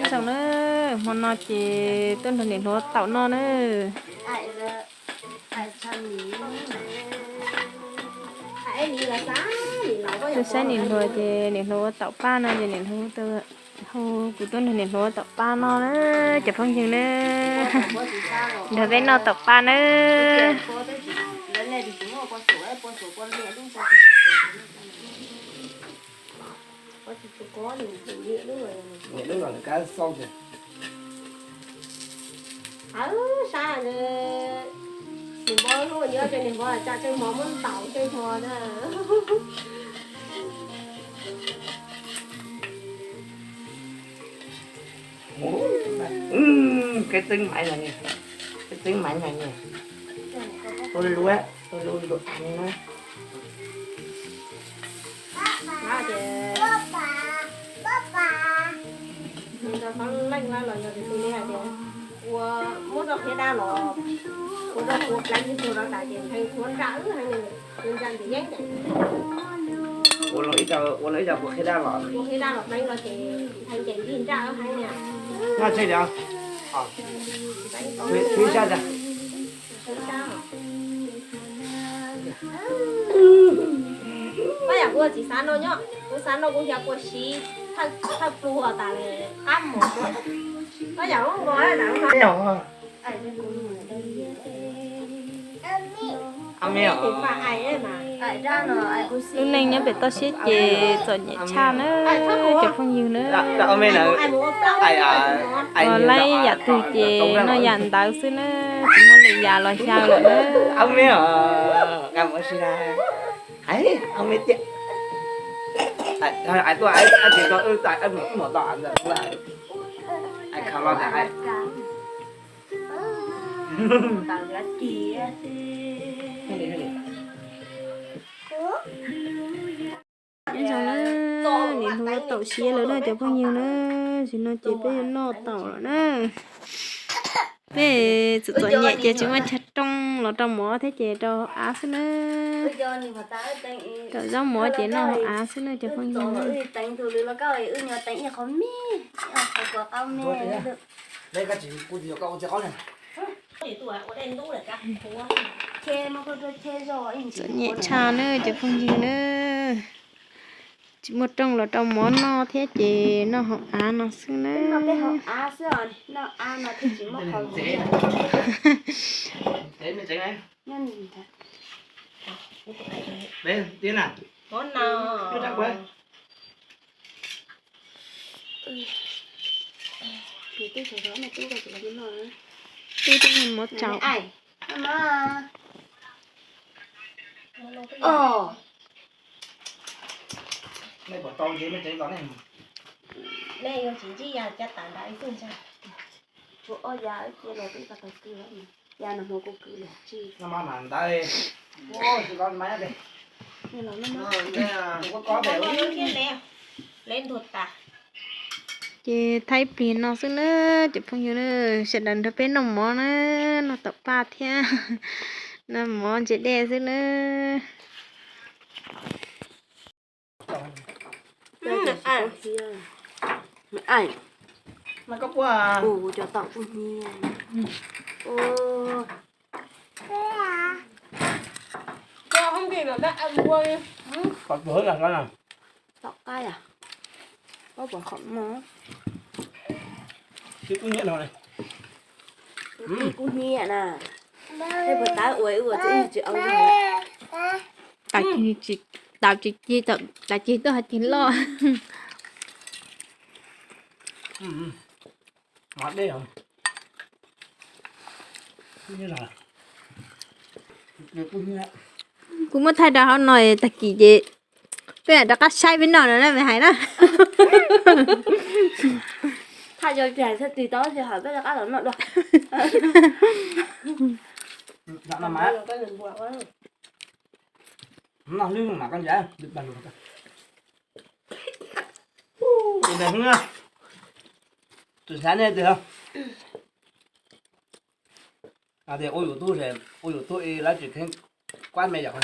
Tau na, hmo no ces tuaj nrog niam hluas ua taum no na. Tuaj saib niam hluas ces niam hluas ua taum paj no ces niam hluas hu kuv tuaj nrog niam hluas ua taum paj no na, cov phooj ywg na. Nrog peb noj taum paj na. Sab, niam npawg hlub nyob ces niam npawg tsa tsej hmo muab ntaus tej hmo na. Cái trứng mắm này nè. Cái trứng mắm này nè. Tôi lúa, tôi lúa đồ ăn đó. Ces nws rau qhov leej la los yog tus li hais tias ua muab rau qhia dab los ua rau ua pleev tus rau tas ces nqhis ua nra wb heev li, nws nra ntxim yeeb ces ua los ib co ua qhia dab los pleev los ces nqhis ces nqhis nra wb heev li. Noj tseg li. Tsis sab. Koj yam kuv txiv xav noj nyob, kuv xav noj kuv xyaw kua siv thawj pluag tas li qab mos. Koj yam ua nkaus. Lub neej nyob pem toj siab ces txom nyem tshaj na, cov phooj ywg na. Ua laib yam twg ces noj yam ntawd xwb na, tsis muaj lwm yam los xyaw lawm na. Nyob zoo na, niam hluas ua taum siav lawm na cov phooj ywg na. Tam sim no ces peb yuav noj taum lawm na. Peb txom txom nyem ces tsis muaj chaw rooj los rau mov thiab ces rau hauv av xwb na. Rau zaub mov ces noj hauv av xwb na cov phooj ywg na. Txom nyem tshaj na cov phooj ywg na. Tsis muaj rooj los rau mov noj thiab ces noj hauv av no xwb na. Twb twb muab tsaus. Nej yuav tsis ntsib ya cab tas nrad ib tug ntag. Tshuav ob ya cia los twb tau kwv, ya no hmo kuv kwv los tsis. Ces thaij plig no xwb na cov phooj ywg na, sawv daws nrog peb noj mov na, noj taum paj thiab noj mov ntse dej xwb na. Taum qab, pob pom qhov no. Kub hnyiab na. Kub hnyiab na. Tej puas tab ua ua tsis ua. Taum tsis ci, taum tsis tuaj hais tias loj. Kuv muab thaij rau hauv no tag kis ces peb mam rov qab saib peb noj no na me hais na. Thaij yog tsis hais txhaj tis tau tsis hais peb rov qab los noj dua. Tus xav nej tias, tias ua YouTube, ua YouTube lawv tsis kheev kuab me yom.